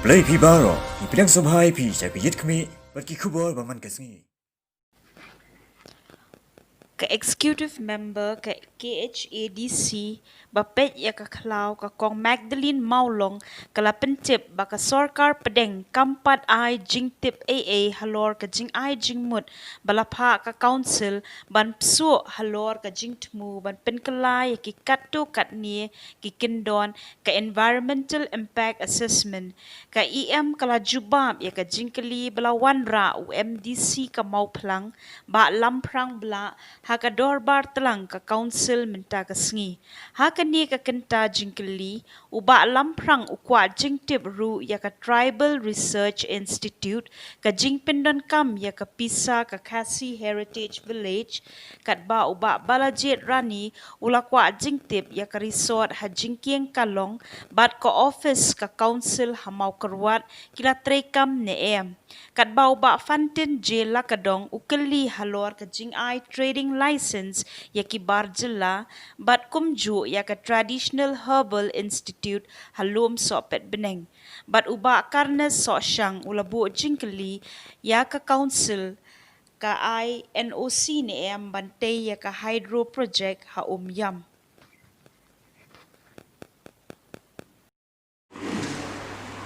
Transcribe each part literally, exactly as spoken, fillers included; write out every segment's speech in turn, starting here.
Khublei phi baroh, ngi pdiang sngewbha ïa phi sha ka Ïit Khmih bad ki khubor ba man ka sngi. Ka Executive Member ka K H A D C ba peit ïa ka khlaw, ka Kong Magdalene Mawlong, ka la pyntip ba ka sorkar pdeng kam pat ai jingtip ei ei halor ka jingai jingmut ba la phah ka Council ban pynsuh halor ka jingthmu ban pynkylla ïa ki katto katne ki kyndon ka Environmental Impact Assessment. Ka E M ka la jubab ïa ka jingkylli ba la wanrah u M D C ka Mawphlang, Bah Lamphrang Blah, ha ka dorbar tlang ka Council mynta ka sngi. Ha kane ka kynta jingkylli, u Bah Lamphrang u kwah jingtip ruh ïa ka Tribal Research Institute, ka jingpyndonkam ïa ka pisa ka Khasi Heritage Village, katba u Bah Balajied Rani u la kwah jingtip ïa ka resort ha Jingkieng Kalong bad ka office ka Council ha Mawkyrwat ki la treikam ne em. Katba u Bah Fantin J Lakadong u kylli halor ka jingai trading license ïa ki bar jylla bad kumjuh ïa ka Traditional Herbal Institute ha Lum Sohpetbneng. Bad u Bah Carnes Sohshang u la buh jingkylli ïa ka Council ka ai N O C ne em ban tei ïa ka hydro project ha Umiam.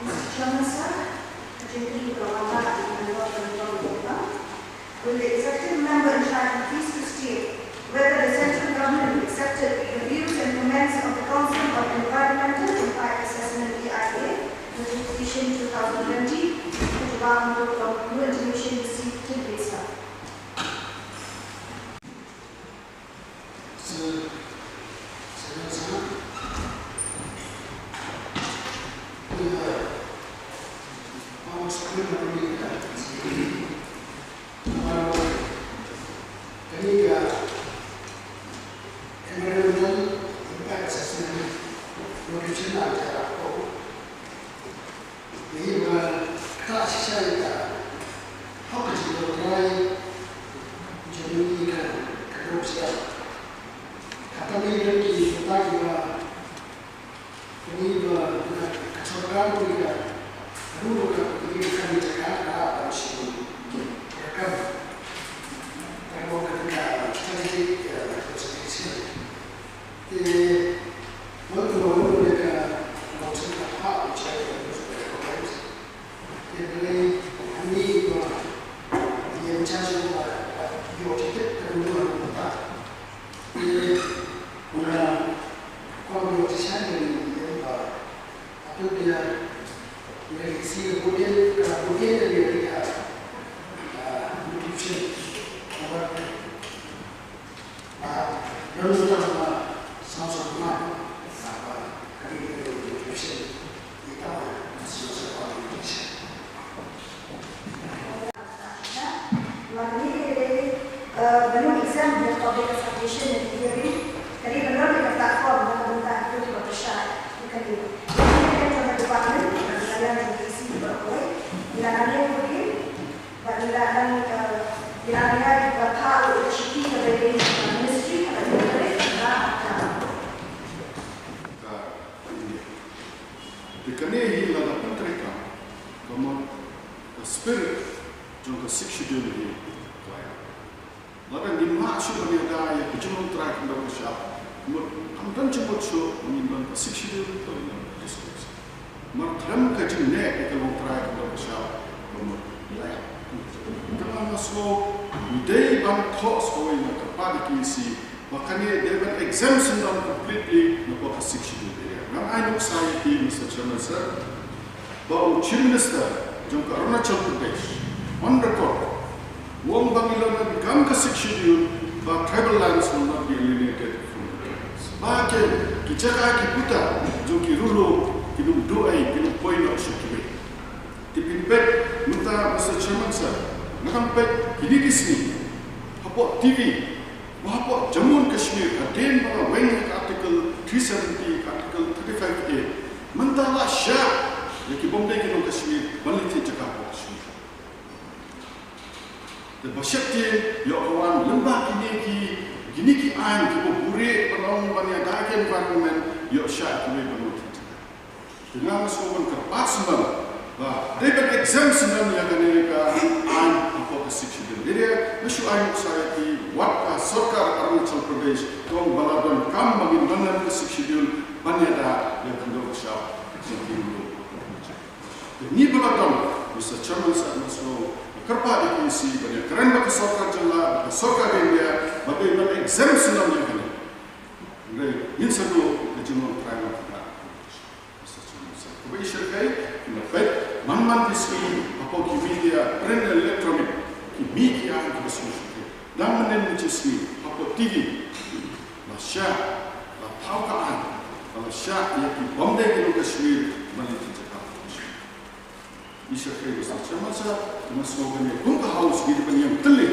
Mister Chairman, sir, ka jingkylli ka la wanrah da i Member ka Nongpoh Lyngdoh. Will the executive member in charge please to state whether the central government accepted the views and comments of the Council on Environmental Impact Assessment, E I A, notification two thousand twenty? Ka jubab hangto ka long, no information received till date, sir. Te kane hi lada pyntreikam, ka mut ka spirit jong ka Sixth Schedule hi ka la ïap. Lada ngim lah shuh ban ïada ïa ka jinglong trai khyndew khyndai, mut kam don jingmut shuh ba ngin don ka Sixth Schedule, ba ngin don ka Reservation. Mar khlem ka jingneh ïa ka long trai khyndew khyndai, ka mut la ïap. Te nga sngew, ngi dei ban thoh sa kawei, nga kyrpad ïa ka E C ba kane dei ban exemption down completely na ka Sixth Schedule area. Ngan ai nuksa ïa phi, Mister Chairman, sir, ba u Chief Minister jong ka Arunachal Pradesh, on record, u ong ba ngi la don kam ka Sixth Schedule, ba tribal lands will not be alienated from the tribals. Ba ki, ki jaka ki puta jong ki Rulung kin ym duh ei, kin ym poi noh sha kiwei. Te phin peit mynta, Mister Chairman, sir, nga dang peit kine ki sngi hapoh T V, ba hapoh Jammu and Kashmir, hadien ba la weng ïa ka Article three seventy, ka Article thirty-five A, mynta la shah ïa ki bym dei ki nong Kashmir ban leit thied jaka hapoh Kashmir. Te ba sheptieng ïoh ka wan lyngba kine ki, kine ki aiñ kiba buhrieh, ban ong ban ïada ïa ka environment, ïoh shah ïa kiwei ban wan thied jaka. Te nga sngew ban kyrpad sngewbha Ba dei ban exemption ïa kane ka aiñ hapoh ka Sixth Schedule. Dei dei nga shu ai nuksa ïa ki, wat ka sorkar Arunachal Pradesh, tang ba la donkam ba ngin don ha ka Sixth Schedule ban ïada ïa ka khyndew ka shyiap jong ki. Te ngi ba la don, Mister Chairman Sir, nga sngewkyrpad ïa ka E C ban ïakren bad ka sorkar jylla, bad ka sorkar India, ba dei ban exemption ïa kane. Hynrei ngin sa duh ka jinglong trai lang ka. Kaba i shyrkhei, ki la peit man man ki sngi hapoh ki media print and electronic, ki mih ki aiñ kiba sngewshyrkhei. Dang mynnin mynta ki sngi hapoh T V la shah, la thaw ka aiñ, la shah ïa ki bym dei ki nongkashmir ban leit ki jaka. I shyrkhei, Mister Chairman Sir, nga sngew kane kum ka House ngi dei ban ïeng tylli.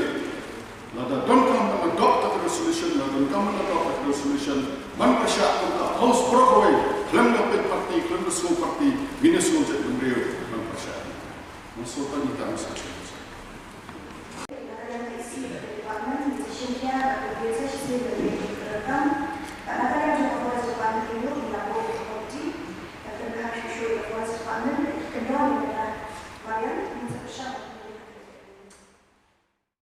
Lada donkam ban adopt ka resolution, lada donkam ban adopt ka resolution, ban pyrshah kum ka House baroh kawei, khlem da peit party, khlem da sngew party, ngin ïa sngew jaitbynriew ban pyrshah. Nga sngew kane, tang sa.